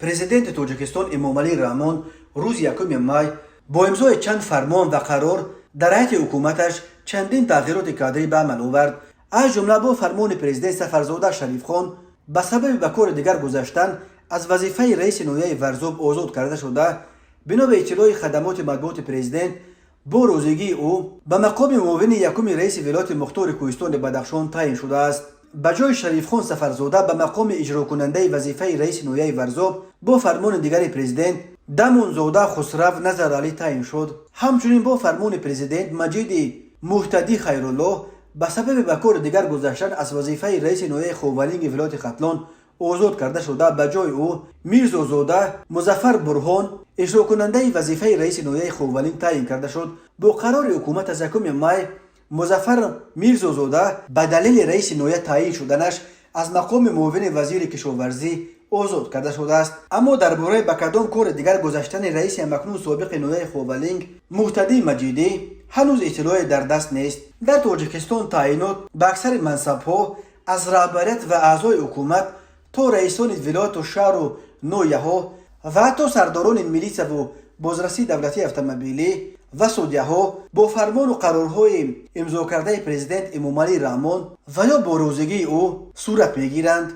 Президенти Тоҷикистон Эмомалӣ Раҳмон рӯзи 1 май бо имзои чанд фармон ва қарор дар ҳайати ҳукуматаш чандин тағйироти кадрӣ ба амал овард. Аз ҷумла, бо фармони президент Сафарзода Шарифхон ба сабаби ба кори дигар гузаштан аз вазифаи раиси ноҳияи Варзоб озод карда шуда, бино ба иттилои хадамоти матбуоти президент, бо розигии ӯ ба мақоми муовини якуми раиси вилояти мухтори кӯҳистони Бадахшон таъин шудааст. Ба ҷои Шарифхон Сафарзода ба мақоми иҷрокунандаи вазифаи раиси ноҳияи Варзоб бо фармони дигари президент Дамонзода Хусрав Назаралӣ таъин шуд. Ҳамчунин, бо фармони президент Маҷиди Муҳтадӣ Хайруллоҳ ба сабаби ба кори дигар гузаштан аз вазифаи раиси ноҳияи Ховалинги вилояти Хатлон озод карда шуда, ба ҷои ӯ Мирзозода Музаффар Бурҳон иҷрокунандаи вазифаи раиси ноҳияи Ховалинг таъин карда шуд. Бо қарори ҳукумат аз 1 май Музаффар Мирзозода ба далели раиси ноҳия таъин шуданаш аз мақоми муовини вазири кишоварзӣ озод карда шудааст. Аммо дар бораи ба кадом кори дигар гузаштани раиси ҳамакнун собиқи ноҳияи Ховалинг Муҳтадӣ Маҷидӣ ҳанӯз иттилоъе дар даст нест. Дар Тоҷикистон таъйинот ба аксари мансабҳо, аз раҳбарият ва аъзои ҳукумат то раисони вилояту шаҳру ноҳияҳо ва ҳатто сардорони милитсияву бозрасии давлатии автомобилӣ ва судяҳо, бо фармону қарорҳои имзокардаи президент Эмомалӣ Раҳмон ва ё бо розигии ӯ сурат мегиранд.